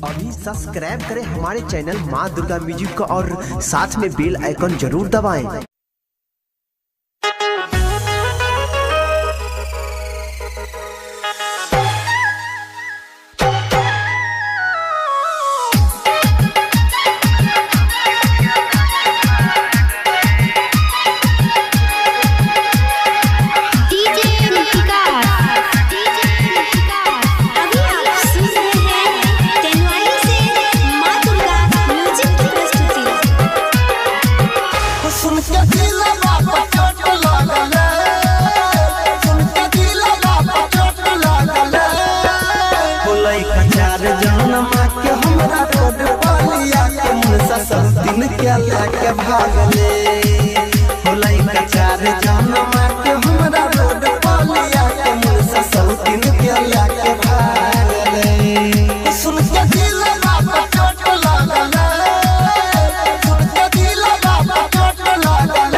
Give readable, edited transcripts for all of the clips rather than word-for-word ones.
अभी सब्सक्राइब करें हमारे चैनल माँ दुर्गा म्यूजिक को और साथ में बेल आइकन जरूर दबाएं। के भागले होलै चार जनमा के हमरा रोड पलिया के मुनसा सब दिन के लाके भागले। सुन के दिलवा पर चोट लागल, सुन के दिलवा पर चोट लागल।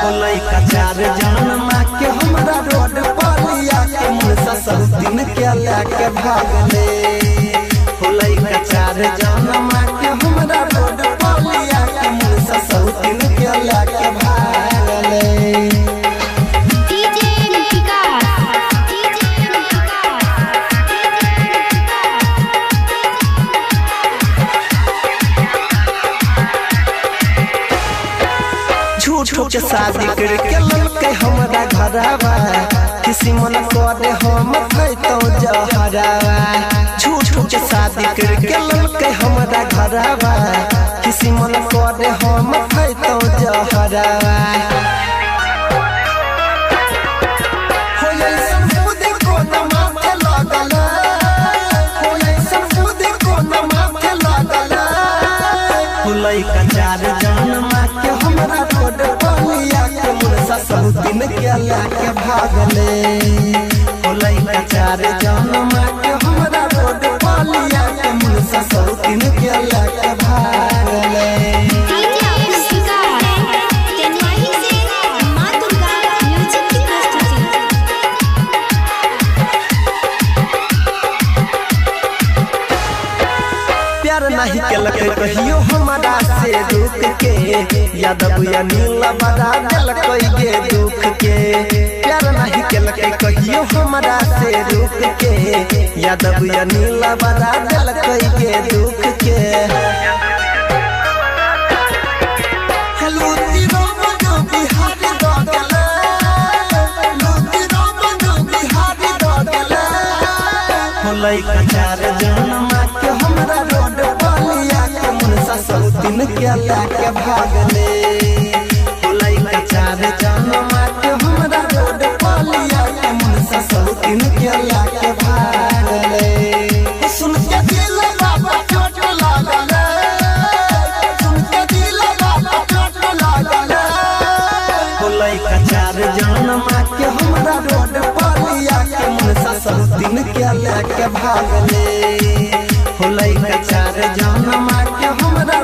होलै चार जनमा के हमरा रोड पलिया के मुनसा सब दिन के लाके भागले। होलै चार जनमा के हमरा रोड पलिया के मुनसा सब दिन के लाके भागले। डीजे विकास, डीजे विकास, झूठो के शादी करके ललके हमरा घरवा, किसी मन करे हम खैतौ जहरावा। झूठो के शादी करके ललके हमरा घरवा, किसी मन करे हम खैतौ जहरावा। हो ऐसन बुद्धि कोन माथे लागल, हो ऐसन बुद्धि कोन माथे लागल। होलै चार जनमा के हमरा रोड पलिया के मुनसा सब दिन के लाके भागले। होलै चार जनमा के हमरा रोड पलिया के मुनसा सब दिन के लाके भागले। डीजे विकास, तेनवाही से माँ दुर्गा म्यूजिक की प्रस्तुति। प्यार नहीं केलकै कहियो हमरा से रुक के, यादव या नीला बड़ा देलकै गे दुख के। प्यार नहीं केलकै कहियो हमरा से रुक के, यादव या नीला बड़ा देलकै गे दुख के। लूटी राम जो बिहारी दऽ गेलै, लूटी राम जो बिहारी दऽ गेलै। होलै चार जनमा के हमरा रोड पलिया के मुनसा सब दिन के लाके भागले। होलै चार जनमा के हमरा रोड पलिया के मुनसा सब दिन के लाके भागले। सुन के दिलवा पर चोट लागल, सुन के दिलवा पर चोट लागल। होलै चार जनमा के हमरा रोड पलिया के मुनसा सब दिन के लाके भागले। होलै चार जनमा के हमरा